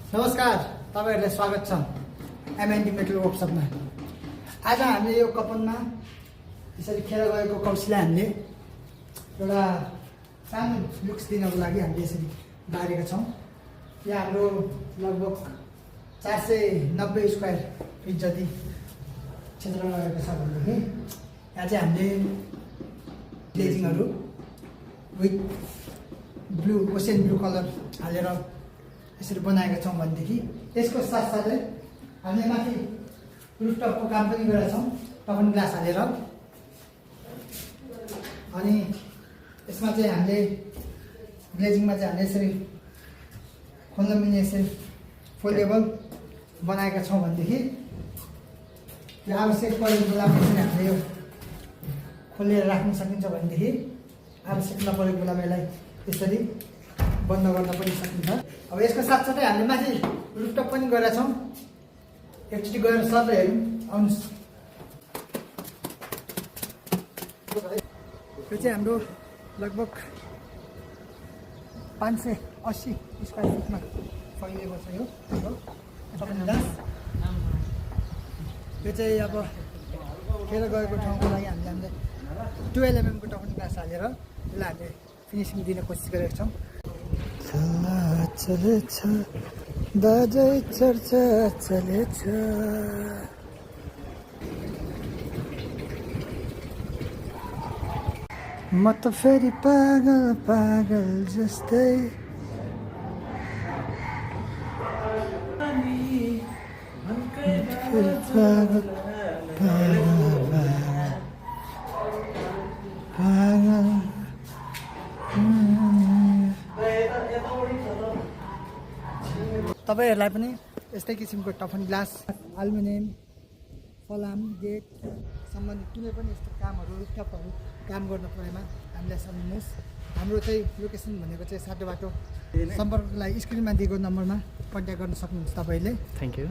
नमस्कार, तपाईहरुलाई स्वागत छ एमएनडी मेटल वर्कसपमा। आज हामीले यो कपनमा यसरी खेर गएको कौशीलाई हामीले एउटा सानो लुक्स दिनको लागि हामीले यसरी बारेका छौं। यो हाम्रो लगभग 490 स्क्वायर फिट जति क्षेत्रमा रहेको छ भनेदेखि यहाँ चाहिँ हामीले ग्लेजिङहरु with blue ocean blue colour हालेर यसरी बनाएका छौं भनेदेखि यसको साथसाथै हामीले माथि रुफटपको काम पनि गरेका छौं टफन ग्लास हालेर। अनि यसमा चाहिँ हामीले ग्लेजिङमा चाहिँ हामीले यसरी खोल्न मिल्ने यसरी फोल्डेबल बनाएका छौं भनेदेखि यो आवश्यक परेको बेलामा चाहिँ हामीले यो खोलेर राख्न सकिन्छ भनेदेखि आवश्यक नपरेको बेलामा यसलाई यसरी बन्द गर्न पनि सकिन्छ। अब यसको साथसाथै हामीले माथि रुफटप पनि गरेका छौं। एकचोटि गएर सबै हेरौँ, आउनुहोस्। यो चाहिँ हाम्रो लगभग 580 स्क्वायर फिटमा फैलिएको छ यो टफन ग्लास। यो चाहिँ अब खेर गएको ठाउँको लागि हामीले 12 mm को टफन ग्लास हालेर यसलाई हामीले फिनिसिङ दिन कोसिस गरेका छौं। चलेछ बाजै चर्चा चलेछ, म त फेरि पागल पागल जस्तै। फेरि पागल पागल पागल तपाईहरुलाई पनि यस्तै किसिमको टफन ग्लास, एल्युमिनियम, फलाम, गेट सम्बन्धित कुनै पनि यस्तो कामहरु रुफटपहरु काम गर्न परेमा हामीलाई सम्झिनुहोस्। हाम्रो चाहिँ लोकेसन भनेको चाहिँ साटो बाटो। सम्पर्कको लागि स्क्रिनमा दिएको नम्बरमा कन्ट्याक्ट गर्न सक्नुहुन्छ तपाईले। Thank you.